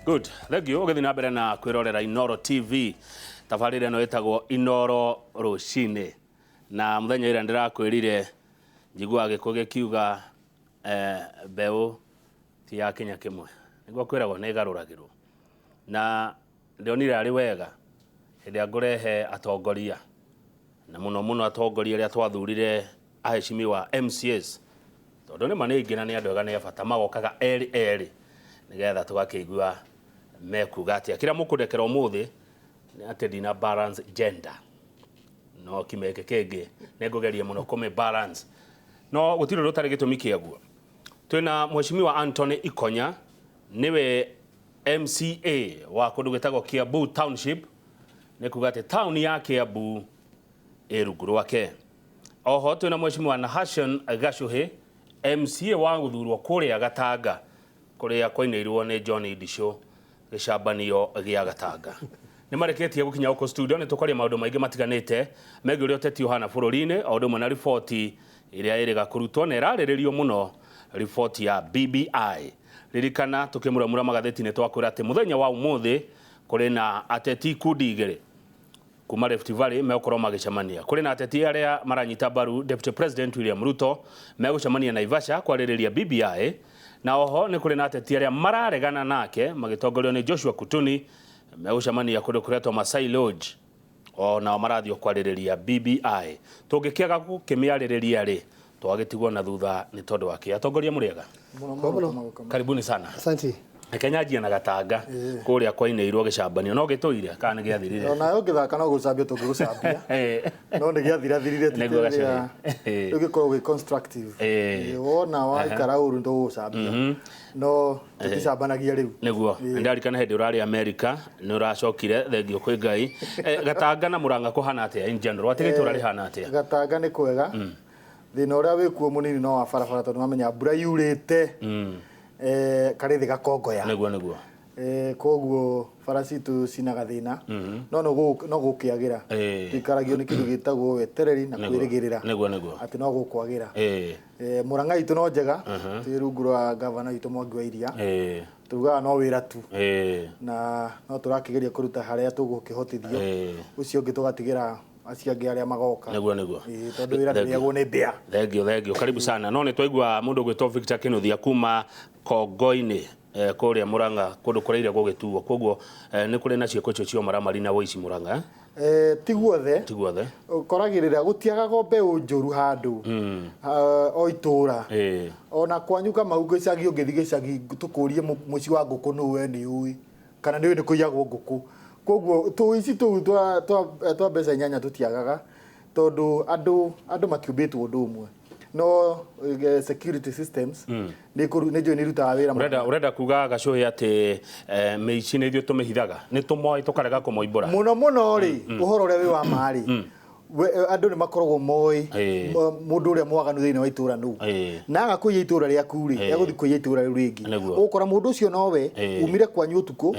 Good, thank you. Ũgĩthiĩ na mbere na kwĩrorera Inooro TV, tabarĩra ĩno ĩtagwo Inooro Rũcinĩ. Na mũthenya ĩrĩa ndĩrakwĩrire njiguaga gĩkũ gĩkiuga mbeũ ti ya kĩnya kĩmwe, nĩguo kwĩragwo nĩ ĩgarũragĩrwo. Na ndĩronire arĩ wega hĩndĩ ĩrĩa ngũrehe atongoria, na mũno mũno atongoria arĩa twathurire aheshimiwa MCAs, tondũ nĩma nĩ aingĩ na nĩ andũ ega nĩ a bata, magokaga erĩ erĩ nĩgetha tũgakĩigua mekuga atĩa. Kĩrĩa mũkũndekera ũmũthĩ nĩ atĩ ndina balance gender, no kiumia gĩkĩ kĩngĩ nĩ ngũgeria mũno kũmĩ balance, no gũtirĩ ũndũ ũtarĩ gĩtũmi kĩaguo. Twĩna Mheshimiwa Anthony Ikonya, nĩwe MCA wa kũndũ gwĩtagwo Kiambu Township, nĩ kuga atĩ taũni ya Kiambu ĩ rungu rwake. Oho twĩna Mheshimiwa Nahashon Gachuhi, MCA wa gũthurwo kũrĩa Gatanga, kũrĩa kwainĩirwo nĩ John Ndicũ gĩcambanio gĩa Gatanga. Nĩ marĩkĩtie gũkinya gũkũ studio, nĩ tũkwaria maũndũ maingĩ matiganĩte megiĩ ũrĩa ũteti ũhana bũrũri-inĩ, o ũndũ ũmwe na riboti ĩrĩa ĩrĩga kũrutwo na ĩrarĩrĩrio mũno, riboti ya BBI. Ririkana tũkĩmuramura magathĩti nĩ twakwĩra atĩ mũthenya wa ũmũthĩ kũrĩ na ateti ikundi igĩrĩ kuma Rift Valley megũkorwo magĩcemania. Kũrĩ na ateti arĩa maranyita mbaru Deputy President William Ruto megũcemania Naivasha kwarĩrĩria BBI, na oho nĩ kũrĩ na ateti arĩa mararegana nake magĩtongorio nĩ Joshua Kutuni megũcemania kũndũ kũretwo Masai Lodge, o nao marathiĩ kwarĩrĩria BBI. Tũngĩkĩaga gũkĩmĩarĩrĩria rĩ, twagĩtigwo na thutha nĩ tondũ wa kĩ? Atongoria mũrĩega? Karibuni sana. Asante. Reke nyanjie na Gatanga kũrĩa kwainĩirwo gĩcambanio, no gĩtũire kana nĩ gĩathirire? Onawe ũngĩthaka no gũcambia tũngĩgũcambia, no nĩ gĩathirathirire. Nĩguo gacĩra. Rĩu gĩkoragwo gĩ constructive. Wona waikara ũru nĩ tũgũgũcambia, no tũticambanagia rĩu. Nĩguo ndarikana hĩndĩ ũrarĩ Amerika nĩ ũracokire, thengio kwĩ Ngai. Gatanga na Mũrang'a kũhana atĩa in general, atĩ gĩtũra rĩhana atĩa? Gatanga nĩ kwega. Thĩna ũrĩa wĩkuo mũnini no wa barabara, tondũ mamenya mbura yurĩte karĩ thĩ gakongoya. Nĩguo nĩguo. Koguo bara citũ cina gathĩna, no no gũkĩagĩra. Tũikaragio nĩ kĩndũ gĩtagwo wetereri na kwĩrĩgĩrĩra nĩguo nĩguo atĩ no gũkwagĩra. Mũrang'a itũ no njega, twĩ rungu rwa gavana witũ Mwangi wa Iria. Tugaga no wĩra tu, na no tũrakĩgeria kũruta harĩa tũgũkĩhotithio, ũcio ũngĩ tũgatigĩra acio angĩ arĩa magoka. Nĩguo nĩguo. Tondũ wĩra ndũrĩagwo nĩ mbĩa. Thengio, thengio, karibu sana. No nĩ twaigua mũndũ ũgwĩtwo Victor Kinuthia kuma Kongo-inĩ, kũrĩa Murang'a, kũndũ kũraire gũgĩtuo, koguo nĩ kũrĩ na ciĩko icio cia ũmaramari na ũici Murang'a, eh? Ti guothe. Ti guothe. Ũkoragĩrĩra gũtiagaga mbeũ njũru handũ, o itũra. Ona kwanyu Kamau gĩcagi, ũngĩthiĩ gĩcagi tũkũrie mũciĩ wa ngũkũ nũ, we nĩ ũĩ kana nĩ ũĩ nĩ kũiyagwo ngũkũ. Koguo tũici tũu twa mbeca inyanya tũtiagaga, tondũ andũ matiũmbĩtwo ũndũ ũmwe, no security systems nĩ njũĩ nĩ irutaga wĩra. Ũrenda kuga Gacũhĩ atĩ mĩici nĩ ithuĩ tũmĩhithaga, nĩ tũmoĩ tũkarega kũmoimbũra? Mũno mũno rĩ, ũhoro ũrĩa wĩ wa ma rĩ, andũ nĩ makoragwo moĩ mũndũ ũrĩa mwaganu thĩinĩ wa itũra nũ, na aga kũiya itũra rĩaku rĩ, egũthiĩ kũiya itũra rĩu rĩngĩ. Ũgũkora mũndũ ũcio nowe umire kwanyu ũtukũ,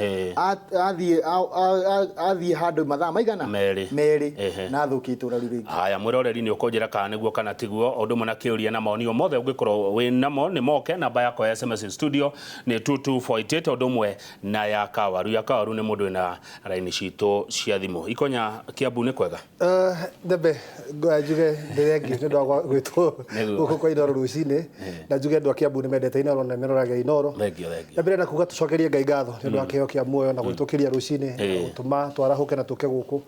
athiĩ handũ mathaa maigana merĩ merĩ na athũkie itũra rĩu rĩngĩ. Haya, mwĩroreri nĩ ũkũnjĩra kana nĩguo kana tiguo, ũndũ ũmwe na kĩũria na maoni o mothe ũngĩkorwo wĩ namo nĩ moke. Namba yakwa ya SMS studio nĩ 22488, ũndũ ũmwe na ya Kawaru. Ya Kawaru nĩ mũndũ wĩna raini citũ cia thimũ. Ikonya, Kiambu nĩ kwega? Ndembe njuge nĩ thengiũ nĩ ũndũ wa gwĩtwo gũkũ kwa Inooro rũcinĩ, na njuge andũ a Kiambu nĩ mendete Inooro na meroraga Inooro. Thengio, thengio. Na mbere na kuga tũcokerie Ngai ngatho nĩ ũndũ wa kĩheo kĩa muoyo na gwĩtũkĩria rũcinĩ, gũtũma twarahũke na tũke gũkũ.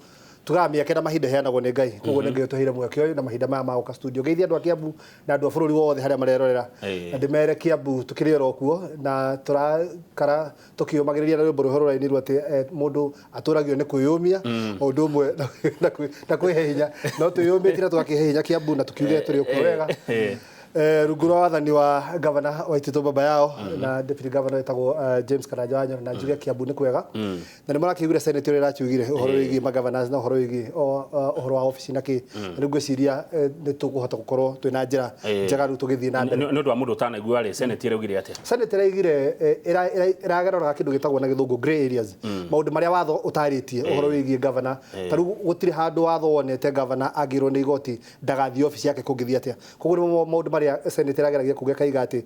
Tugaga mĩeke na mahinda ĩheanagwo nĩ Ngai, koguo nĩ Ngai ũtũheire mweke ũyũ na mahinda maya ma gũka studio. Ngeithie andũ a Kiambu na andũ a bũrũri wothe harĩa marerorera, na ndĩmere Kiambu tũkĩrĩ oro kuo na tũrakara tũkĩũmagĩrĩria na rwĩmbo rũho rũrainirwo atĩ mũndũ atũragio nĩ kwĩyũmia o ũndũ ũmwe na kwĩhe hinya, no twĩyũmĩtie na tũgakĩhe hinya Kiambu na tũkiuge tũrĩ o kuo wega rungu rwa wathani wa gavana Waititu baba yao na deputy governor wĩtagwo James Karanja wa Nyoro, na njuge Kiambu nĩ kwega, na nĩ mũrakĩiguire senate ũrĩa ĩrakiugire ũhoro wĩgiĩ magovernors na ũhoro wĩgiĩ ũhoro wa obici na kĩ, na rĩu ngwĩciria nĩ tũkũhota gũkorwo twĩna njĩra njega rĩu tũgĩthiĩ na mbere. Nĩ ũndũ wa mũndũ ũtanaigua rĩ, senate ĩraugire atĩa? Senate ĩraigire ĩragerora kĩndũ gĩtagwo na gĩthũngũ grey areas, maũndũ marĩa watho ũtarĩtie ũhoro wĩgiĩ governor. Ta rĩu gũtirĩ handũ watho wonete governor angĩrwo nĩ igoti ndagathiĩ obici yake kũngĩthiĩ atĩa. Koguo nĩmo maũndũ marĩa Marĩa Senate ĩrageragia kuga kaiga atĩ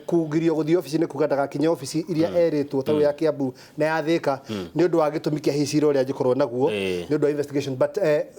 kugirio gũthiĩ obici nĩ kuga ndagakinye obici iria erĩtwo ta ya Kiambu na ya Thika nĩ ũndũ wa gĩtũmi kĩa hihi cira ũrĩa angĩkorwo naguo nĩ ũndũ wa investigation, but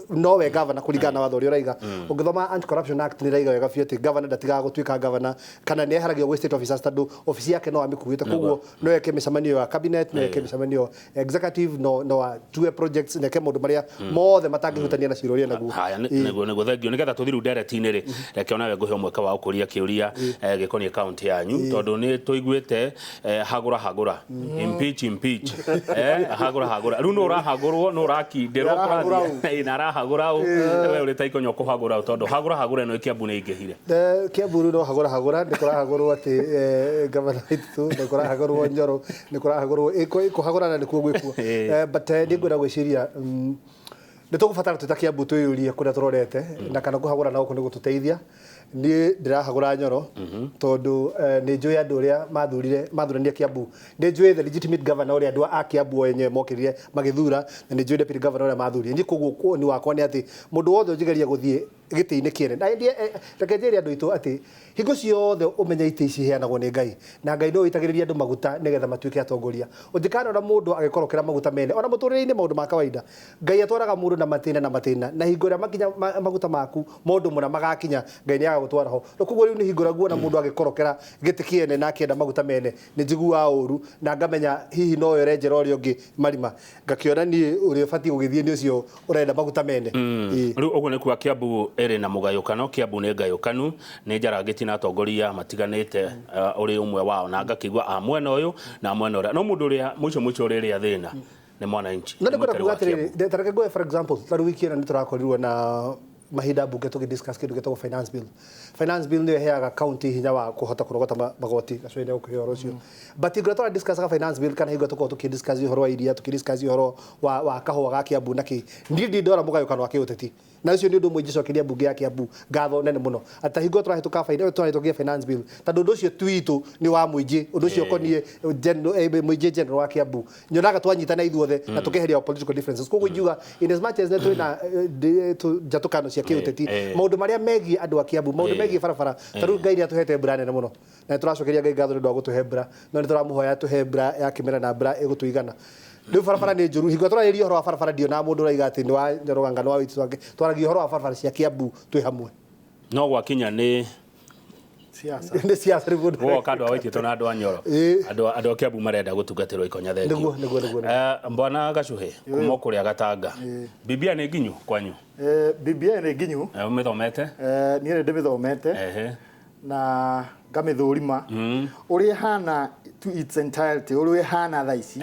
nowe governor kũringana na watho ũrĩa ũraiga. Ũngĩthoma Anti Corruption Act, nĩ ĩraiga wega biũ atĩ governor ndatigaga gũtuĩka governor kana nĩ eheragio gwĩ state officers, tondũ obici yake no amĩkuĩte. Koguo no eke mĩcemanio ya cabinet, no eke mĩcemanio executive, no atue projects na eke maũndũ marĩa mothe matangĩhutania na cira ũrĩa naguo. Haya, nĩguo, thengio. Nĩgetha tũthiĩ rĩu ndereti-inĩ rĩ, reke onawe ngũhe mweke wa gũkũria kĩũria gĩkoniĩ kaunti yanyu, tondũ nĩ tũiguĩte hagũra hagũra, impeach impeach, hagũra hagũra. Rĩu nũ ũrahagũrwo, nũ ũrakindĩrwo? Arahagũra kũrathiĩ na arahagũra ũ? We ũrĩ ta ikonyo kũhagũra ũ, tondũ hagũra hagũra ĩno Kiambu nĩ ĩingĩhire. Kiambu rĩu no hagũra hagũra, nĩ kũrahagũrwo atĩ gavana witũ, nĩ kũrahagũrwo Nyoro, nĩ kũrahagũrwo kũhagũrana nĩkuo gwĩkuo. But nĩ ngwenda gwĩciria nĩ tũgũbatara twĩ ta Kiambu twĩyũrie kũrĩa tũrorete na kana kũhagũrana gũkũ nĩ gũtũteithia. Niĩ ndĩrahagũra Nyoro tondũ nĩ njũĩ andũ ũrĩa mathurire mathurania Kiambu, nĩ njũĩ the legitimate governor ũrĩa andũ a Kiambu o enyewe mokĩrire magĩthura, na nĩ njũĩ deputy governor ũrĩa mathurire. Niĩ koguo woni wakwa nĩ atĩ mũndũ wothe ũnjĩgeria gũthiĩ gĩtĩ-inĩ kĩene na ĩndĩ reke njĩre andũ aitũ atĩ hingo ciothe ũmenye itĩ ici iheanagwo nĩ Ngai, na Ngai no ĩitagĩrĩria andũ maguta nĩgetha matuĩke atongoria. Ũngĩkanona mũndũ agĩkorokera maguta mene ona mũtũrĩre-inĩ, maũndũ ma kawaida, Ngai atwaraga mũndũ na matĩna na matĩna, na hingo ĩrĩa makinya maguta maku maũndũ mũna magakinya, Ngai nĩ agagũtwara ho. Rĩu koguo rĩu nĩ hingo ĩrĩa nguona mũndũ agĩkorokera gĩtĩ kĩene na akĩenda maguta mene, nĩ njiguaga ũru na ngamenya hihi no yore njĩra ũrĩa ũngĩ marima, ngakĩona niĩ ũrĩa ũbatiĩ gũgĩthiĩ nĩ ũcio ũrenda maguta mene. Ĩĩ. Rĩu ũguo nĩ kuga Kiambu ĩrĩ na mũgayũkano. Kiambu nĩ ngayũkanu, nĩ njarangĩtie na atongoria matiganĩte, ũrĩ ũmwe wao, na ngakĩigua a mwena ũyũ na mwena ũrĩa, no mũndũ ũrĩa mũico mũico ũrĩrĩa thĩna nĩ mwananchi. No nĩ kwenda mũikari kuga wa Kiambu. atĩrĩrĩ, ta reke nguhe for example, ta rĩu wiki ĩno nĩ tũrakorirwo na mahinda mbunge tũgĩ discuss kĩndũ gĩtagwo finance bill. Finance bill nĩyo ĩheaga county hinya wa kũhota kũrogota magoti. Gacũĩ nĩ gũkũhe ũhoro ũcio, but hingo ĩrĩa tũra discussaga finance bill kana hingo ĩrĩa tũkoragwo tũkĩ discuss ũhoro wa iria, tũkĩ discuss ũhoro wa kahũa ga Kiambu na kĩ, niĩ ndirĩ ndona mũgayũkano wa kĩũteti, na ũcio nĩ ũndũ ũmwe ingĩcokeria mbunge ya Kiambu ngatho nene mũno, atĩ hingo tũrahĩtũka tũrahĩtũkia finance bill, tondũ ũndũ ũcio ti witũ, nĩ wa mũingĩ. Ũndũ ũcio ũkoniĩ mũingĩ general wa Kiambu. Nyonaga twanyitana ithuothe na tũkeheria our political differences. Koguo ingiuga in as much as nĩ twĩna njatũkano cia kĩũteti, maũndũ marĩa megiĩ andũ a Kiambu, maũndũ megiĩ barabara, ta rĩu Ngai nĩ atũhete mbura nene mũno na nĩ tũracokeria Ngai ngatho nĩ ũndũ wa gũtũhe mbura, no nĩ tũramũhoya tũhe mbura ya kĩmera na mbura ĩgũtũigana. Rĩu barabara nĩ njũru. Hingo tũrarĩria ũhoro wa barabara, ndionaga mũndũ ũraiga atĩ nĩ wa Njoroganga, nĩ wa Waitu. Twaragia ũhoro wa barabara cia Kiambu twĩ hamwe. No gwakinya nĩ Siasa. Nĩ siasa rĩu mũndũ. Gwoka andũ a Waititu na andũ a Nyoro, andũ a Kiambu marenda gũtungatĩrwo ikonya. Thengio. Nĩguo. Mbwana Gacuhĩ kuma kũrĩa Gatanga, Bibia nĩ nginyu kwanyu? BBI nĩ nginyu. Ũmĩthomete? Niĩ nĩ ndĩmĩthomete na ngamĩthũrima ũrĩa ĩhana to its entirety, ũrĩa ĩhana thaa ici.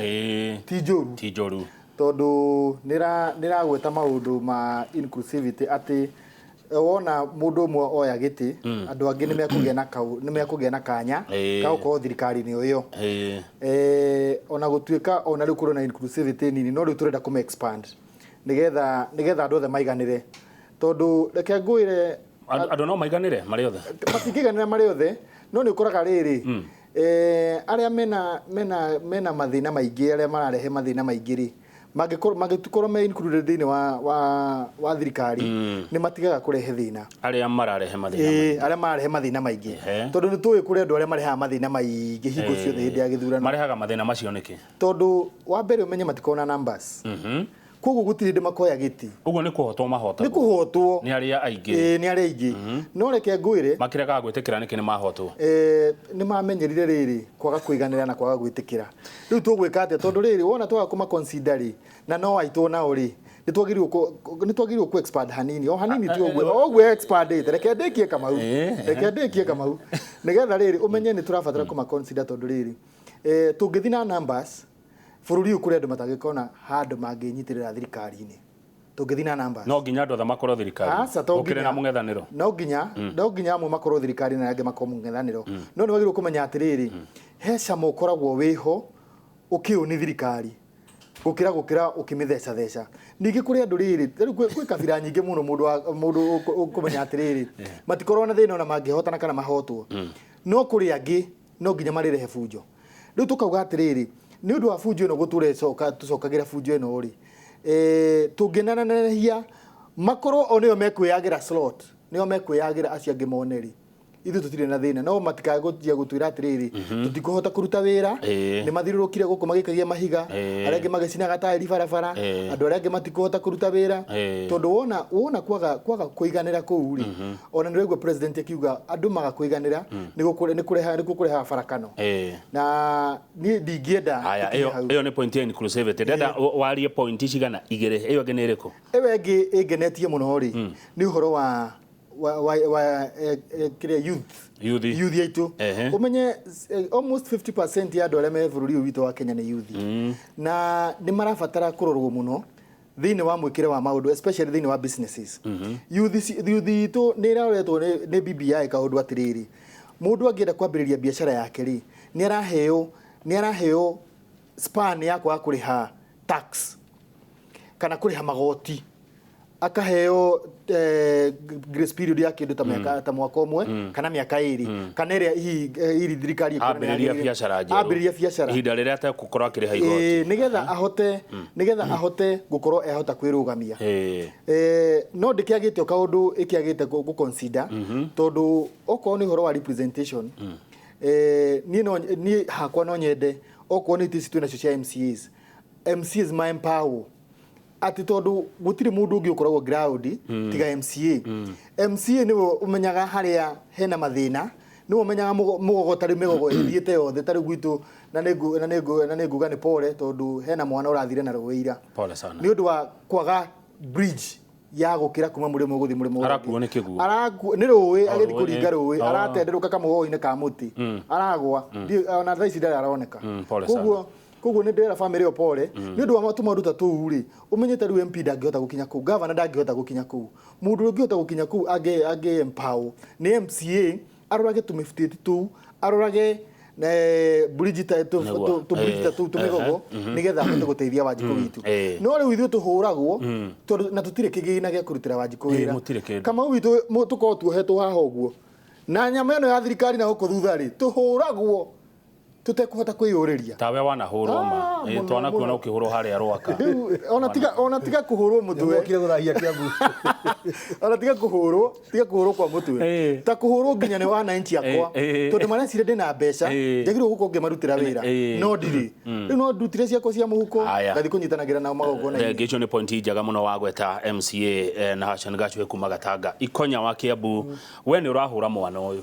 Ti njũru. Ti njũru. Tondũ nĩragweta maũndũ ma inclusivity, atĩ wona mũndũ ũmwe oya gĩtĩ, andũ angĩ nĩ mekũgĩa na kanya ga gũkorwo thirikari-inĩ o ĩyo. Ona gũtuĩka ona rĩu kũrĩ na inclusivity nini, no rĩu tũrenda kũme expand nĩgetha andũ othe maiganĩre, tondũ reke ngwĩre, Andũ no maiganĩre marĩ othe? Matingĩiganĩra marĩ othe, no nĩ ũkoraga rĩrĩ, arĩa mena mathĩna maingĩ, arĩa mararehe mathĩna maingĩ rĩ, mangĩkorwo me included thĩinĩ wa thirikari, nĩ matigaga kũrehe thĩna. Arĩa mararehe mathĩna? Ĩĩ, arĩa mararehe mathĩna maingĩ, tondũ nĩ tũĩ kũrĩ andũ arĩa marehaga mathĩna maingĩ hingo ciothe hĩndĩ ya gĩthurano. Marehaga mathĩna macio nĩkĩ? Tondũ wa mbere ũmenye matikoragwo na numbers, koguo gũtirĩ hĩndĩ makoya gĩtĩ. Ũguo nĩ kũhotwo Nĩ mahotagwo? Kũhotwo. Nĩ arĩa aingĩ. Ĩĩ, nĩ arĩa aingĩ. No reke ngwĩre, Makĩregaga gwĩtĩkĩra nĩkĩ nĩ mahotwo? Nĩ mamenyerire rĩrĩ kwaga kũiganĩra na kwaga gwĩtĩkĩra. Rĩu tũgwĩka atĩa? Tondũ rĩrĩ wona twaga kũma consider rĩ, na no aitwo nao rĩ, nĩ twagĩrĩirwo ku expand hanini o hanini, ti ũguo o ũguo expandĩte. Reke ndĩkie Kamau. Reke ndĩkie Kamau, nĩgetha rĩrĩ ũmenye nĩ tũrabatara kũma consider, tondũ rĩrĩ tũngĩthiĩ na numbers, bũrũri ũyũ kũrĩ andũ matangĩkona handũ mangĩnyitĩrĩra thirikari-inĩ tũngĩthiĩ na numbers. No nginya andũ othe makorwo thirikari? Aca, to Gũkĩrĩ na nginya. mũng'ethanĩro? No nginya amwe makorwo thirikari na angĩ makorwo mũng'ethanĩro, no nĩ wagĩrĩirwo kũmenya atĩrĩrĩ, he cama ũkoragwo wĩho ũkĩũni thirikari gũkĩra ũkĩmĩthecatheca. Ningĩ kũrĩ andũ rĩrĩ, rĩu kwĩ kabira nyingĩ mũno, mũndũ ũkũmenya atĩrĩrĩ, matikorwo na thĩna ona mangĩhotana kana mahotwo, no kũrĩ angĩ no nginya marĩrehe bunjo. Rĩu tũkauga atĩrĩrĩ, nĩ ũndũ wa bunjo ĩno gũtũra ĩcoka tũcokagĩra bunjo ĩno rĩ, tũngĩnananehia makorwo o nĩo mekwĩyagĩra slot, nĩo mekwĩyagĩra, acio angĩ mone rĩ. Ithuĩ tũtirĩ na thĩna, no matikagũtia gũtwĩra atĩrĩrĩ, tũtikũhota kũruta wĩra. Nĩ mathiũrũrũkire gũkũ magĩkagia mahiga, arĩa angĩ magĩcinaga taĩri barabara, andũ arĩa angĩ matikũhota kũruta wĩra, tondũ wona kwaga kũiganĩra kũu rĩ, ona nĩ ũraigua president akiuga andũ maga kũiganĩra nĩ kũrehaga barakano. Na niĩ ndingĩenda. Haya, ĩyo nĩ point ya inclusivity. Ndĩrenda warie point cigana igĩrĩ, ĩyo ĩngĩ nĩ ĩrĩkũ? Ĩyo ĩngĩ ĩngenetie mũno rĩ, nĩ ũhoro wa kĩrĩa youth aitũ. Ũmenye almost 50% ya andũ arĩa me bũrũri ũyũ witũ wa Kenya nĩ youth, na nĩ marabatara kũrorwo mũno thĩinĩ wa mwĩkĩre wa maũndũ, especially thĩinĩ wa businesses. Youth itũ nĩ ĩroretwo nĩ BBI kaũndũ atĩrĩrĩ, mũndũ angĩenda kwambĩrĩria biacara yake rĩ, nĩ araheo span ya kwaga kũrĩha tax kana kũrĩha magoti, akaheo grace period ya kĩndũ ta mĩaka ta mwaka ũmwe kana mĩaka ĩrĩ kana ĩrĩa hihi thirikari ambĩrĩria biacara njerũ, ambĩrĩria biacara ihinda rĩrĩa ategũkorwo akĩrĩha igoti, nĩgetha ahote gũkorwo ehota kwĩrũgamia. No ndĩkĩagĩte o kaũndũ ĩkĩagĩte gũ consider, tondũ okorwo nĩ ũhoro wa representation, niĩ hakwa no nyende okorwo nĩ itĩ ici twĩnacio cia MCAs, MCAs ma empower atĩ tondũ gũtirĩ mũndũ ũngĩ ũkoragwo ground tiga MCA. MCA nĩwe ũmenyaga harĩa hena mathĩna, nĩwe ũmenyaga mũgogo, tarĩ mĩgogo ĩthiĩte yothe tarĩ gwitũ, na nĩ nguga nĩ pole tondũ hena mwana ũrathire na rũĩ ira. Pole sana. Nĩ ũndũ wa kwaga bridge ya gũkĩra kuma mũrĩmo gũthiĩ mũrĩmo ũrĩa ũngĩ. Arakuo nĩ kĩguũ? Arakuo nĩ rũĩ, agĩthiĩ rũĩ, kũringa rũĩ, aratenderũka kamũgogo-inĩ ka mũtĩ, aragwa, ona thaa ici ndarĩ aroneka. Pole sana. Koguo nĩ ndĩrera family ĩyo pole nĩ ũndũ wa tũmaũndũ ta tũu rĩ. Ũmenyete rĩu MP ndangĩhota gũkinya kũu, governor ndangĩhota gũkinya kũu, mũndũ ũrĩa ũngĩhota gũkinya kũu angĩ empower nĩ MCA, arorage tũmĩbutĩti tũu, arorage bridge ta tũ bridge ta tũu tũmĩgogo, nĩgetha ahote gũteithia Wanjikũ witũ. No rĩu ithuĩ tũhũragwo tondũ na tũtirĩ kĩgĩna gĩa kũrutĩra Wanjikũ wĩra. Mũtirĩ kĩndũ. Kamau witũ tũkorwo tuohetwo haha ũguo na nyama ĩno ya thirikari na gũkũ thutha rĩ, tũhũragwo tũtekũhota kwĩyũrĩria. Tawe wanahũrwo ma. Mũno, Twanakuona mũno. ũkĩhũrwo harĩa Rwaka. Rĩu ona tiga kũhũrwo mũtwe. Nĩmokire gũthahia Kiambu. Ona tiga kũhũrwo, tiga kũhũrwo kwa mũtwe, ta kũhũrwo nginya nĩ wananchi akwa, tondũ mareciria ndĩna mbeca, njagĩrĩirwo gũkorwo ngĩmarutĩra wĩra, no ndirĩ. Rĩu no ndutire ciakwa cia mũhuko, Haya. ngathiĩ kũnyitanagĩra nao magongona-inĩ. Thengi, icio nĩ point njega mũno wagweta MCA na Hassan Gachwe kuma Gatanga Ikonya wa Kiambu. We nĩ ũrahũra mwana ũyũ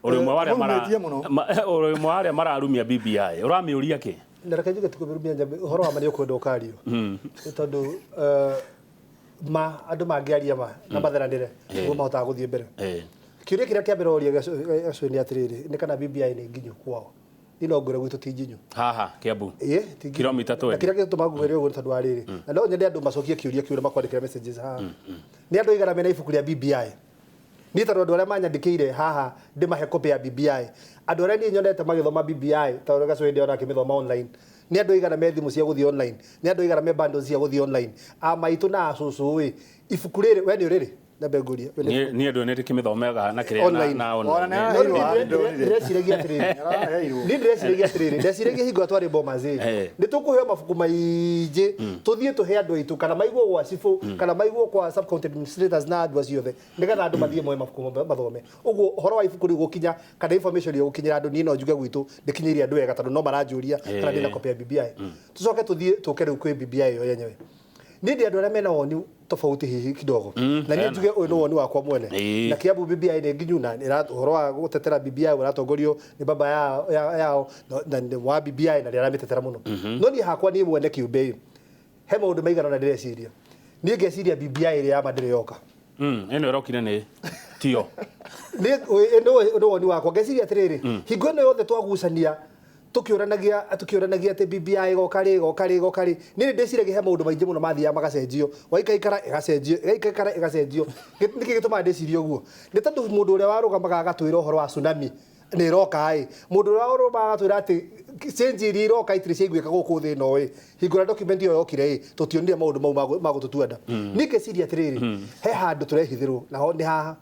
ũrĩ ũmwe wa arĩa Maumĩtie mũno. Ũrĩ ũmwe wa arĩa mararumia BBI, ũramĩũria kĩ? Na reke njuge tikũmĩrumia nyambe ũhoro wa ma nĩ ũkwenda ũkario, nĩ tondũ ma andũ mangĩaria ma na matheranĩre nĩguo mahotaga gũthiĩ mbere. Kĩũria kĩrĩa kĩa mbere ũria gĩacũĩ nĩ atĩrĩrĩ, nĩ kana BBI nĩ nginyu kwao? Niĩ no ngwĩre gwitũ ti nginyu. Haha Kiambu? Ĩĩ, ti nginyu. Kilomita 20. Na kĩrĩa gĩtũmaga ngwĩre ũguo nĩ tondũ wa rĩrĩ, na no nyende andũ macokie kĩũria kĩu na makwandĩkĩra messages haha, nĩ andũ aigana mena ibuku rĩa BBI? Niĩ tondũ andũ arĩa manyandĩkĩire haha ndĩmahe copy ya BBI, andũ arĩa niĩ nyonete magĩthoma BBI, ta ũrĩa Gacũhĩ ndĩrona akĩmĩthoma online, nĩ andũ aigana me thimũ cia gũthiĩ online? Nĩ andũ aigana me bundles cia gũthiĩ online? A maitũ na acũcũ ĩ, ibuku rĩrĩ we nĩ ũrĩrĩ nyambe ngũrie? We nĩ Niĩ ndũ nĩ ndĩkĩmĩthomega na kĩrĩa na Online. na Ona online. nĩ No, araheirwo, niĩ ndonire. ndĩreciragia atĩrĩrĩ, Araheirwo. niĩ ndĩreciragia atĩrĩrĩ, ndeciragia hingo ĩrĩa twarĩ Bomas ĩ, nĩ tũkũheo mabuku maingĩ tũthiĩ tũhe andũ aitũ, kana maigwo gwa cibũ, kana maigwo kwa sub county administrators na andũ acio othe, nĩgetha andũ mathiĩ moe mabuku mathome. Ũguo ũhoro wa ibuku rĩu gũkinya kana information ĩyo gũkinyĩra andũ, niĩ no njuge gwitũ ndĩkinyĩire andũ wega, tondũ no maranjũria kana ndĩna copy ya BBI. Tũcoke tũthiĩ tũke rĩu kwĩ BBI ĩyo yenyewe. Niĩ ndĩ andũ arĩa mena woni tofauti hihi kidogo, na niĩ Heana. njuge ũyũ nĩ woni wakwa mwene. Na Kiambu BBI nĩ nginyu, na ũhoro wa gũtetera BBI ũratongorio nĩ baba yao na nĩ wa BBI na nĩ aramĩtetera mũno. No niĩ hakwa, niĩ mwene kĩũmbe, he maũndũ maigana ũna ndĩreciria. Niĩ ngeciria BBI ĩrĩa ya ma ndĩrĩ yoka. Ĩno ĩrokire nĩ tio. Nĩ woni wakwa, ngeciria atĩrĩrĩ, hingo ĩno yothe twagucania tũkĩũranagia atĩ BBI ĩgoka rĩ, ĩgoka rĩ, ĩgoka rĩ, niĩ nĩ ndĩciragia he maũndũ maingĩ mũno mathiaga magacenjio, waikaikara ĩgacenjio, ĩgaikaikara ĩgacenjio. Nĩkĩ gĩtũmaga ndĩcirie ũguo? Nĩ tondũ mũndũ ũrĩa warũgamaga agatwĩra ũhoro wa tsunami nĩ ĩroka ĩ, mũndũ ũrĩa warũgamaga agatwĩra atĩ change iria iroka itirĩ ciaiguĩka gũkũ thĩ ĩno ĩ, hingo ĩrĩa document ĩyo yokire ĩ, tũtionire maũndũ mau ma gũtũtua nda. Niĩ ngeciria atĩrĩrĩ, he handũ tũrehithĩrwo, naho nĩ haha.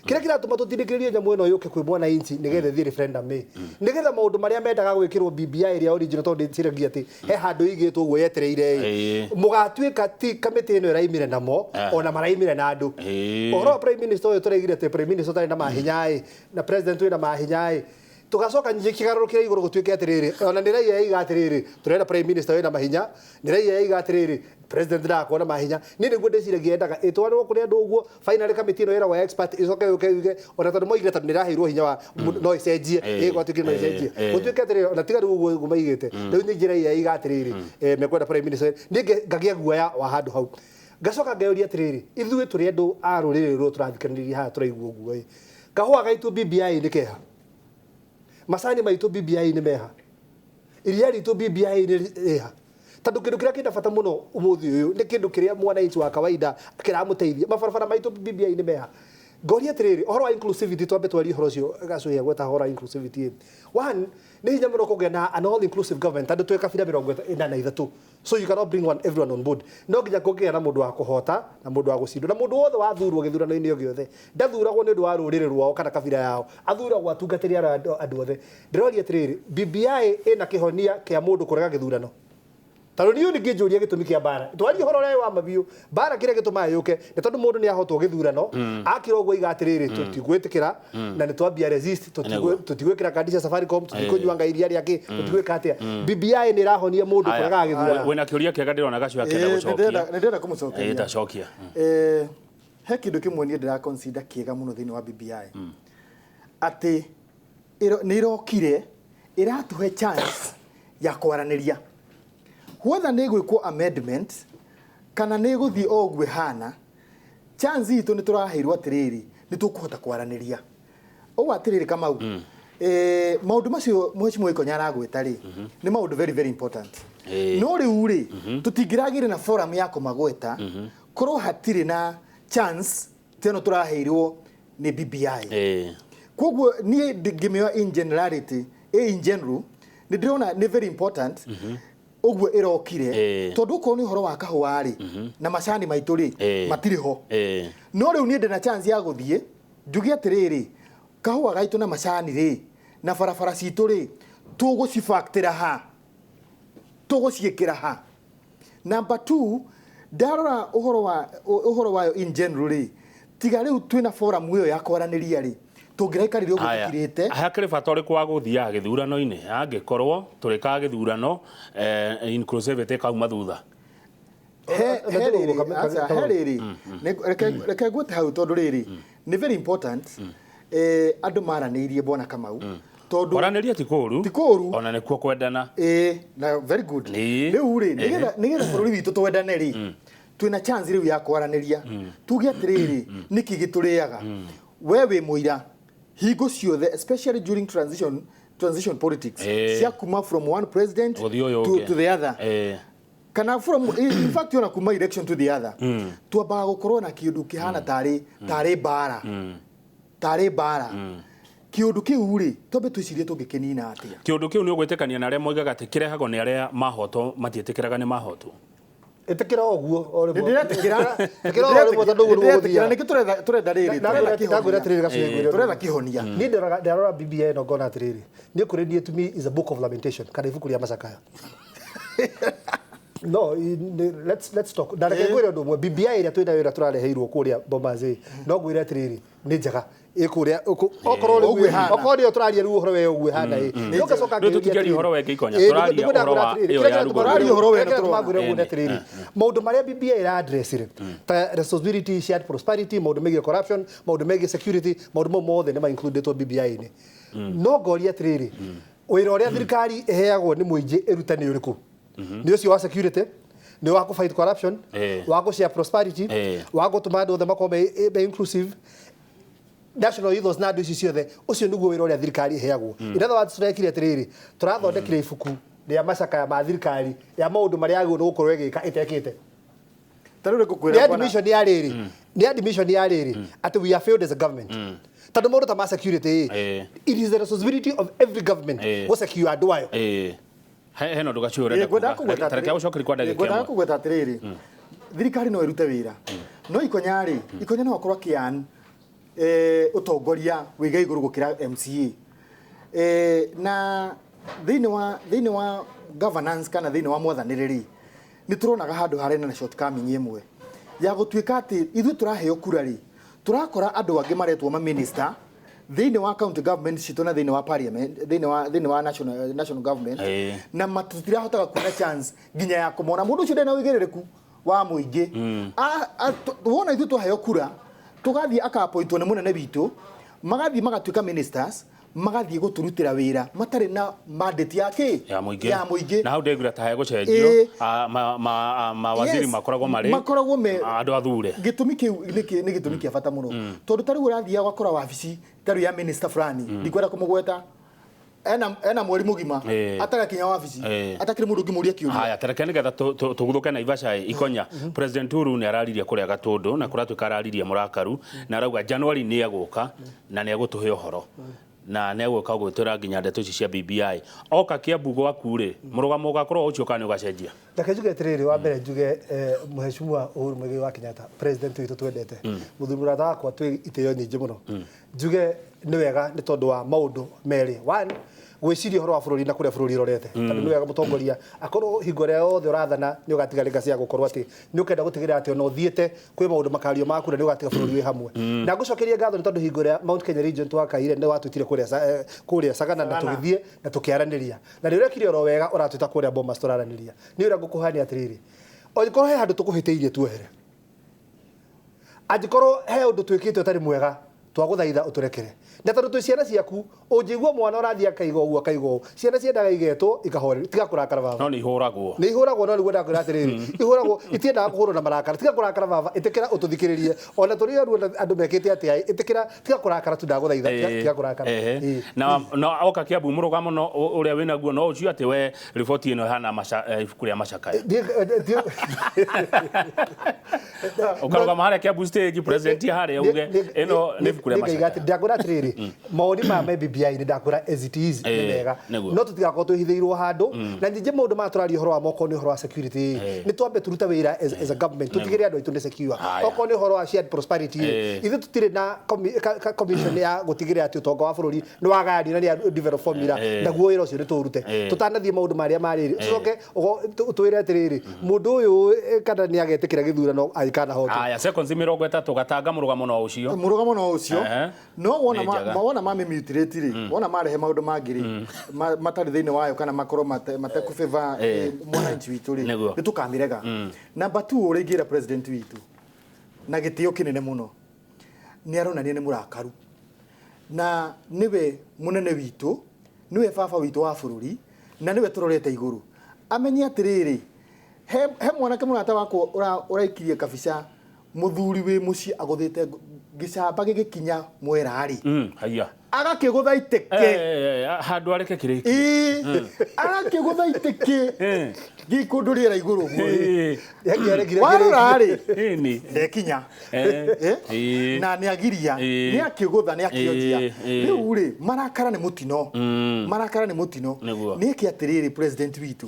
Kĩrĩa kĩratũma tũtindĩkĩrĩrie nyamũ ĩno yũke kwĩ mwananchi nĩgetha ĩthiĩ referendum ĩ, nĩgetha maũndũ marĩa mendaga gwĩkĩrwo BBI ĩrĩa original, tondũ ndĩciragia atĩ he handũ ĩigĩtwo ũguo yetereire ĩ, mũgatuĩka ti kamĩtĩ ĩno ĩraimire namo, ona maraimire na andũ. Ũhoro wa prime minister ũyũ, tũraigire atĩ prime minister ũtarĩ na mahinya ĩ, na president wĩna mahinya ĩ, tugacoka nyingĩ kĩgarũrũkĩra igũrũ gũtuĩke atĩrĩrĩ, ona nĩ raia yaiga atĩrĩrĩ, tũrenda prime minister wĩna mahinya, nĩ raia yaiga atĩrĩrĩ, president ndagakorwo na mahinya. Niĩ nĩguo ndĩciragia yendaga ĩtwarĩrwo kũrĩ andũ ũguo. Finally kamĩtĩ ĩno ĩragwo ya expert ĩcoke yũke yuge, ona tondũ moigire tondũ nĩ ĩraheirwo hinya wa no ĩcenjie, ĩgwatuĩkire no ĩcenjie, gũtuĩke atĩrĩrĩ, ona tiga rĩu ũguo ũguo maigĩte rĩu, ningĩ raia yaiga atĩrĩrĩ, mekwenda prime minister. Niĩ ngagĩa guoya wa handũ hau, ngacoka ngeyũria atĩrĩrĩ, ithuĩ tũrĩ andũ a rũrĩrĩ rũrũ tũrathikanĩrĩria haha, tũraigua ũguo ĩ, kahũa gaitũ BBI nĩ keha, macani maitũ BBI nĩ meha, iria ritũ BBI nĩ rĩha? Tondũ kĩndũ kĩrĩa kĩna bata mũno ũmũthĩ ũyũ nĩ kĩndũ kĩrĩa mwananchi wa kawaida kĩramũteithia. Mabarabara maitũ BBI nĩ meha? Ngoria atĩrĩrĩ, ũhoro wa inclusivity, twambe twarie ũhoro ũcio. Gacũhia gweta ũhoro wa inclusivity ĩ. One, nĩ hinya mũno kũgĩa na an all inclusive government tondũ twĩ kabira 43, so you cannot bring one everyone on board. No nginya kũngĩgĩa na mũndũ wa kũhota na mũndũ wa gũcindwo, na mũndũ wothe wathurwo gĩthurano-inĩ o gĩothe ndathuragwo nĩ ũndũ wa rũrĩrĩ rwao kana kabira yao, athuragwo atungatĩre andũ othe. Ndĩroria atĩrĩrĩ, BBI ĩna kĩhonia kĩa mũndũ kũrega gĩthurano? Tondũ niĩ ningĩnjũria gĩtũmi kĩa mbara, twarie ũhoro ũrĩa wa mabiũ, mbara kĩrĩa gĩtũmaga yũke nĩ tondũ mũndũ nĩ ahotwo gĩthurano, akĩra ũguo iga atĩrĩrĩ, tũtigwĩtĩkĩra na nĩ twambia resist, tũtigwĩkĩra kandi cia Safaricom, tũtikũnyua ngai iria rĩakĩ, tũtigwĩka atĩa. BBI nĩ ĩrahonia mũndũ kũregaga gĩthurano? Wĩna kĩũria kĩega, ndĩrona Gacũhĩ akĩenda gũcokia. Nĩ ndĩrenda kũmũcokeria. Tacokia. He kĩndũ kĩmwe niĩ ndĩra consider kĩega mũno thĩinĩ wa BBI, atĩ nĩ ĩrokire ĩratũhe chance ya kwaranĩria, whether nĩ gwĩkwo amendment kana nĩ gũthiĩ o ũguo ĩhana. Chance itũ nĩ tũraheirwo atĩrĩrĩ, nĩ tũkũhota kwaranĩria ũguo atĩrĩrĩ, Kamau, maũndũ macio mheshimiwa Ikonya aragwĩta rĩ, nĩ maũndũ very very important. No rĩu rĩ, tũtingĩragĩre na forum ya kũmagweta korwo hatirĩ na chance ta ĩno tũraheirwo nĩ BBI. Koguo niĩ ngĩmĩoya in generality, in general, nĩ ndĩrona nĩ very important ũguo ĩrokire, tondũ okorwo nĩ ũhoro wa kahũa rĩ, na macani maitũ rĩ, matirĩ ho. No rĩu niĩ ndĩna chance ya gũthiĩ njuge atĩrĩrĩ, kahũa gaitũ na macani rĩ, na barabara citũ rĩ, tũgũcibactĩra ha, tũgũciĩkĩra ha? Number two, ndarora ũhoro wayo in general rĩ, tiga rĩu twĩna forum ĩyo ya kwaranĩria rĩ, tũngĩraikarire ũguo tũkirĩte. Hakĩrĩ bata ũrĩkũ wa gũthiaga gĩthurano-inĩ angĩkorwo tũrĩkaga gĩthurano, inclusivity ĩkauma thutha? He rĩrĩ, aca, he rĩrĩ. Reke ngwĩte hau, tondũ rĩrĩ nĩ very important, andũ maranĩirie, bwana Kamau, tondũ Kwaranĩria ti kũũru. Ti kũũru. Ona nĩkuo kwendana. Ĩĩ, na very good. Rĩu rĩ, nĩgetha bũrũri witũ twendane rĩ, twĩna chance rĩu ya kwaranĩria, tuge atĩrĩrĩ, nĩkĩ gĩtũrĩaga? We wĩ mũira hingo ciothe, especially during transition politics cia kuma from one president Gũthiĩ ũyũ to, ũngĩ. to the other, kana from, in fact, ona kuma election to the other, twambaga gũkorwo na kĩũndũ kĩhana tarĩ mbara, tarĩ mbara. Kĩũndũ kĩu rĩ, twambe twĩcirie tũngĩkĩnina atĩa. Kĩũndũ kĩu nĩ ũgwĩtĩkania na arĩa moigaga atĩ kĩrehagwo nĩ arĩa mahotwo matiĩtĩkĩraga nĩ mahotwo? Ĩtĩkĩra ũguo o rĩmwe. Nĩndĩretĩkĩra. Ĩtĩkĩra o rĩmwe, tondũ ũguo nĩguo Nĩndĩretĩkĩra. gũthiaga. Nĩkĩo tũrenda rĩrĩ, tũrenda Ndangwĩra kĩhonia. atĩrĩrĩ, Gacũhĩ, ngwĩre ũndũ. Tũretha kĩhonia. Niĩ ndarora BBI ĩno ngona atĩrĩrĩ, niĩ kũrĩ niĩ, to me is a book of lamentation kana ibuku rĩa macakaya. No let's talk, na reke ngwĩre ũndũ ũmwe. BBI ĩrĩa twĩnayo, ĩrĩa tũrareheirwo kũrĩa Bomas ĩ, no ngwĩre atĩrĩrĩ, nĩ njega ĩkũrĩa okorwo Ũguo rĩu ĩhana. Okorwo nĩyo tũraria rĩu ũhoro weyo ũguo ĩhana ĩ, no ngacoka Rĩu ngĩũria tũtikĩaria atĩrĩrĩ. ũhoro wenge Ikonya, Ĩ, tũraria nĩguo ũhoro wa ndĩrakwĩra atĩrĩrĩ, ĩyo kĩrĩa ya kĩratũma rũgongo. Tũraria ũhoro weno kĩrĩa kĩratũma tũrona. ngwĩre ũguo nĩ atĩrĩrĩ, maũndũ marĩa BBI ĩra address rĩ, ta responsibility, shared prosperity, maũndũ megiĩ corruption, maũndũ megiĩ security, maũndũ mau mothe nĩ ma included BBI-inĩ. No ngoria atĩrĩrĩ, wĩra ũrĩa thirikari ĩheagwo nĩ mũingĩ ĩrute nĩ ũrĩkũ? Nĩ ũcio wa security, nĩ wa kũ fight corruption, wa kũ share prosperity, wa gũtũma andũ othe makorwo me inclusive, national ethos na andũ ici ciothe? Ũcio nĩguo wĩra ũrĩa thirikari ĩheagwo. In other words, tũrekire atĩrĩrĩ, tũrathondekire ibuku rĩa macakaya ma thirikari ya maũndũ marĩa yagĩrĩirwo nĩ gũkorwo ĩgĩka ĩtekĩte. Ta rĩu Nĩ nĩngũkwĩra bwana. Admission ya rĩrĩ, nĩ admission ya rĩrĩ atĩ we are failed as a government, tondũ maũndũ ta ma security ĩ, it is the responsibility of every government gũ secure andũ ayo. Hena ũndũ Gacũhĩ ũrenda Ĩ, ngwendaga kuga. kũgweta Ta reke agũcokerie kwa ndagĩka ngwendaga ĩmwe. kũgweta atĩrĩrĩ, thirikari no ĩrute wĩra, no Ikonya rĩ, Ikonya no akorwo akĩan Ũtongoria wĩiga igũrũ gũkĩra MCA, na thĩinĩ wa governance kana thĩinĩ wa mwathanĩre rĩ, nĩ tũronaga handũ harĩ na shortcoming ĩmwe ya gũtuĩka atĩ ithuĩ tũraheo kura rĩ, tũrakora andũ angĩ maretwo ma minister thĩinĩ wa county government citũ na thĩinĩ wa parliament, thĩinĩ wa national government, na tũtirahotaga kuona chance nginya ya kũmona mũndũ ũcio ndarĩ na ũigĩrĩrĩku wa mũingĩ. Wona ithuĩ twaheo kura, tũgathiĩ aka-appointwo nĩ mũnene witũ, magathiĩ magatuĩka ministers, magathiĩ gũtũrutĩra wĩra matarĩ na mandate ya kĩ? Ya mũingĩ. Ya mũingĩ. Na hau ndĩngura ta hegũcenjio. Mawaziri makoragwo marĩ makoragwo me andũ athure. Gĩtũmi kĩu nĩ gĩtũmi kĩa bata mũno, tondũ ta rĩu ũrathiaga ũgakora wabici ta rĩu ya minister fulani, ndikwenda kũmũgweta, ena mweri mũgima atarakinya wabici, atakĩrĩ mũndũ ũngĩmũria kĩũria. Haya, tareke nigetha tũguthũke Naivasha ikonya. President Uhuru nĩ araririe kũrĩa Gatũndũ, na kũratuĩka araririe mũrakaru, na arauga January nĩ egũka na nĩ egũtũhe ũhoro na nĩ egũka gwĩtwĩra nginya ndeto ici cia BBI. Oka Kiambu gwaku rĩ, mũrũgamo ũgakorwo ũcio kana nĩ ũgacenjia? Reke njuge atĩrĩrĩ, wa mbere njuge Mheshimiwa Uhuru Muigai wa Kenyatta, president witũ twendete, mũthuri mũrata wakwa, twĩ itĩo nyingĩ mũno, njuge nĩ wega nĩ tondũ wa maũndũ merĩ. One, gwĩciria ũhoro wa bũrũri na kũrĩa bũrũri ũrorete, tondũ nĩ wega mũtongoria akorwo hingo ĩrĩa yothe ũrathana nĩ ũgatiga legacy ya gũkorwo atĩ nĩ ũkenda gũtigĩrĩra atĩ ona ũthiĩte kwĩ maũndũ makario maku na nĩ ũgatiga bũrũri wĩ hamwe. Na ngũcokerie ngatho nĩ tondũ hingo ĩrĩa Mount Kenya region twakaire nĩ watwĩtire kũrĩa Sagana na Sagana. Tũgĩthiĩ na tũkĩaranĩria, na nĩ ũrekire oro wega ũratwĩta kũrĩa Bomas tũraranĩria. Nĩ ũrĩa ngũkũhania atĩrĩrĩ, angĩkorwo he handũ tũkũhĩtĩirie, tuohere. Angĩkorwo he ũndũ twĩkĩte ũtarĩ mwega, twagũthaitha ũtũrekere, na tondũ twĩ ciana ciaku, ũnjĩgua mwana ũrathiĩ akaiga ũguo akaiga ũũ, ciana ciendaga igetwo ikahorerio. Tiga kũrakara, baba. No nĩ ihũragwo. Nĩ ihũragwo, no nĩguo ndakwĩra atĩrĩrĩ, ihũragwo itiendaga kũhũrwo na marakara. Tiga kũrakara, baba, ĩtĩkĩra ũtũthikĩrĩrie ona tũrĩ aruo na andũ mekĩte atĩa. Ĩtĩkĩra, tiga kũrakara tu, ndagũthaitha, tiga kũrakara. Na oka Kiambu, mũrũgamo no ũrĩa wĩnaguo no ũcio atĩ we riboti ĩno ĩhana ibuku rĩa macakaya? Ũkarũgama harĩa Kiambu stage, president harĩa, uge ĩno nĩ ibuku rĩa macakaya? Ndakwĩra atĩrĩrĩ, mawoni maya me BBI nĩ ndakwĩra as it is nĩ mega, no tũtigakorwo twĩhithĩirwo handũ. Na ningĩ maũndũ maya tũraria ũhoro wa moko nĩ ũhoro wa security, nĩ twambe tũrute wĩra as a government, tũtigĩrĩre andũ aitũ nĩ secure. Okorwo nĩ ũhoro wa shared prosperity, ithuĩ tũtirĩ na commission ya gũtigĩrĩra atĩ ũtonga wa bũrũri nĩ wagayanio na nĩ develop formula. Naguo wĩra ũcio nĩ tũũrute tũtanathiĩ maũndũ marĩa marĩrĩ, tũcoke twĩre atĩrĩrĩ, mũndũ ũyũ kana nĩ agetĩkĩra gĩthurano angĩkanahotwo. Haya, seconds 30, gatanga, mũrũgamo no ũcio? Mũrũgamo no ũcio. No wona Nĩ njega. Wona mamĩmutilate rĩ, wona marehe maũndũ mangĩ rĩ, matarĩ thĩinĩ wayo kana makorwo matekũ-favor mwananchi witũ rĩ, nĩ tũkamĩrega. Number 2, ũrĩa ingĩra president witũ na gĩtĩo kĩnene mũno, nĩ aronania nĩ mũrakaru, na nĩwe mũnene witũ, nĩwe baba witũ wa bũrũri, na nĩwe tũrorete igũrũ. Amenye atĩrĩrĩ, he mwanake mũrata wakwa ũraikirie kabica, mũthuri wĩ mũciĩ agũthĩte gĩcamba gĩgĩkinya mwera-rĩ, Haya. Agakĩgũtha itĩkĩ. Handũ areke kĩrĩki. Ĩĩ, agakĩgũtha itĩkĩ gĩkũndũ rĩera igũrũ ũguo. Warora-rĩ, ndekinya. Na nĩ agiria, nĩ akĩgũtha, nĩ akĩonjia. Rĩu rĩ, marakara nĩ mũtino, marakara nĩ mũtino. Nĩ eke atĩrĩrĩ, president witũ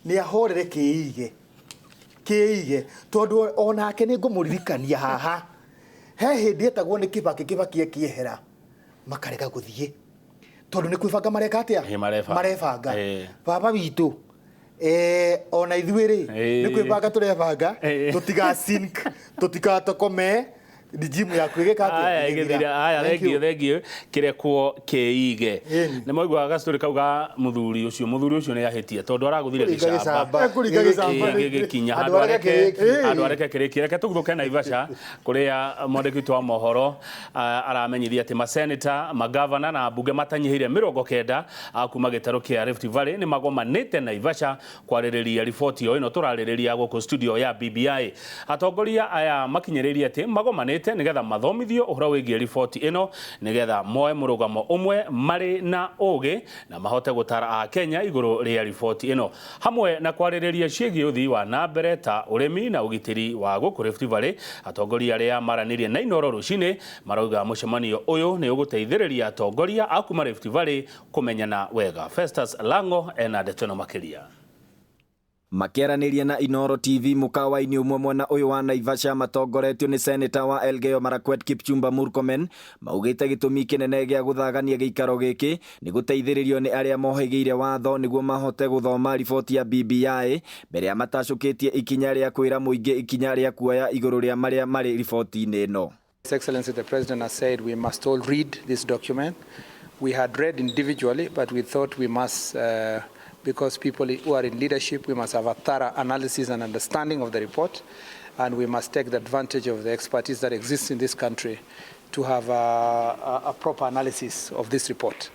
nĩ ahorere kĩige kĩige, tondũ onake nĩ ngũmũririkania haha he hĩndĩ etagwo nĩ Kĩbakĩ, Kĩbakĩ ekĩehera, makarega gũthiĩ tondũ nĩ kwĩbanga mareka atĩa? Marebanga. Marebanga. Baba witũ, ona ithuĩ rĩ, nĩ kwĩbanga tũrebanga, tũtiga sink, tũtigatokome regime yaku ĩgĩka atĩa? Aya. Ĩgĩthira. Ĩgĩthira. Aya. Thank you. Thengiũ, thengiũ. Kĩrekwo kĩige. Nĩ maiguaga gastori kau ga mũthuri ũcio. Mũthuri ũcio nĩ ahĩtie tondũ aragũthire Kũringa gĩcamba. gĩcamba. Ekũringa gĩcamba. Gĩgĩkinya Handũ handũ areke areke kĩrĩkie. Handũ areke kĩrĩkie. Reke tũguthũke Naivasha kũrĩa mwandĩki witũ wa mohoro aramenyithia atĩ maseneta, magavana na ambunge matanyihĩire 90 a kuma gĩtarũ kĩa Rift Valley nĩ magomanĩte Naivasha kwarĩrĩria riboti o ĩno tũrarĩrĩria gũkũ studio ya BBI. Atongoria aya makinyĩrĩirie atĩ magomanĩte nĩgetha mathomithio ũhoro wĩgiĩ riboti ĩno, nĩgetha moe mũrũgamo ũmwe marĩ na ũgĩ na mahote gũtara a Kenya igũrũ rĩa riboti ĩno, hamwe na kwarĩrĩria ciĩgiĩ ũthii wa na mbere ta ũrĩmi na ũgitĩri wa gũkũ Rift Valley. Atongoria arĩa maranĩrie na Inooro rũcinĩ marauga mũcemanio ũyũ nĩ ũgũteithĩrĩria atongoria a kuma Rift Valley kũmenyana wega. Festus Lango ena ndeto ĩno makĩria. Makĩaranĩria na Inooro TV mũkawa-inĩ ũmwe mwena ũyũ wa Naivasha matongoretio nĩ seneta wa Elgeyo Marakwet Kipchumba Murkomen, maugĩte gĩtũmi kĩnene gĩa gũthagania gĩikaro gĩkĩ nĩ gũteithĩrĩrio nĩ arĩa mohĩgĩire watho nĩguo mahote gũthoma riboti ya BBI mbere ya matacũkĩtie ikinya rĩa kwĩra mũingĩ ikinya rĩa kuoya igũrũ rĩa marĩa marĩ riboti-inĩ ĩno. His Excellency the President has said we must all read this document. We had read individually, but we thought we must, because people who are in leadership, we must have a thorough analysis and understanding of the report, and we must take the advantage of the expertise that exists in this country to have a proper analysis of this report.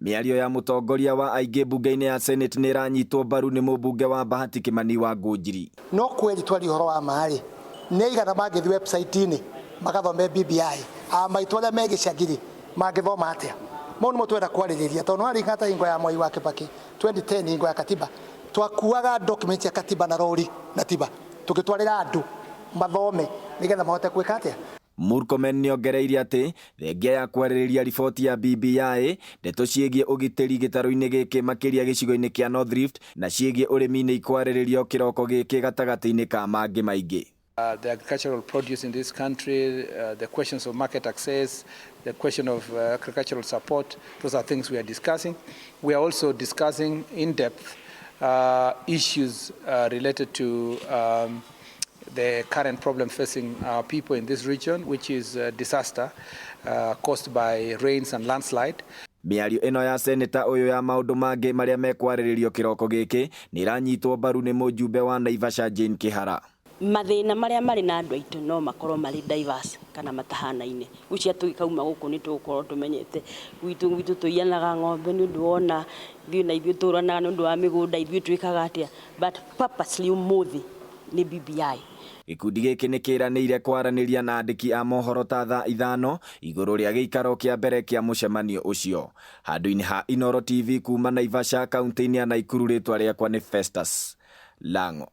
Mĩario ya mũtongoria wa aingĩ mbunge-inĩ ya Senate nĩ ĩranyitwo mbaru nĩ mũmbunge wa Bahati Kimani wa Ngũnjiri. No kweli twari ũhoro wa ma-rĩ, nĩ aigana mangĩthiĩ website-inĩ magathome BBI, a maitũ arĩa me gĩcagi-rĩ mangĩthoma atĩa? Mau nĩmo twenda kwarĩrĩria tondũ nĩwaririkana ta hingo ya Mwai wa Kibaki 2010 hingo ya katiba twakuaga document ya katiba na rori na tiba tũgĩtwarĩra andũ mathome nĩgetha mahote gwĩka atĩa. Murkomen nĩongereire atĩ thengia ya kwarĩrĩria riboti ya BBI, ndeto ciĩgiĩ ũgitĩri gĩtarũ-inĩ gĩkĩ makĩria gĩcigo-inĩ kĩa North Rift na ciĩgiĩ ũrĩmi nĩ ikwarĩrĩrio kĩroko gĩkĩ gatagatĩ-inĩ ka mangĩ maingĩ. The agricultural produce in this country, the questions of market access, the question of agricultural support, those are things we are discussing. We are also discussing in depth issues related to the current problem facing our people in this region, which is a disaster caused by rains and landslide. Mĩario ĩno ya seneta ũyũ ya maũndũ mangĩ marĩa mekwarĩrĩrio kĩroko gĩkĩ nĩ ĩranyitwo mbaru nĩ mũjumbe wa Naivasha Jane Kihara. Mathĩna marĩa marĩ na andũ aitũ no makorwo marĩ diverse kana matahanaine. Gwĩciria tũgĩkauma gũkũ nĩ tũgũkorwo tũmenyete gwitũ gwitũ tũiyanaga ng'ombe nĩ ũndũ wona ithuĩ na ithuĩ tũranaga nĩ ũndũ wa mĩgũnda, ithuĩ twĩkaga atĩa, but purposely ũmũthĩ nĩ BBI. Gĩkundi gĩkĩ nĩ kĩranĩire kwaranĩria na andĩki a mohoro ta thaa 5 igũrũ rĩa gĩikaro kĩa mbere kĩa mũcemanio ũcio. Handũ-inĩ ha Inooro TV kuma Naivasha kaunti-inĩ ya Naikuru, rĩtwa rĩakwa nĩ Festus Lango.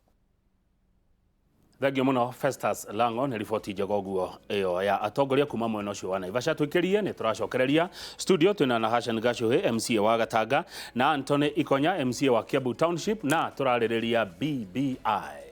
Thengio muno Festus Lango nĩ riboti njega ũguo ĩyo ya atongoria kuma mwena ũcio wa Naivasha. Twĩkĩrie nĩ tũracokereria studio twĩna na Hassan Gachuhi MCA wa Gatanga na Anthony Ikonya MCA wa Kiambu Township na tũrarĩrĩria BBI.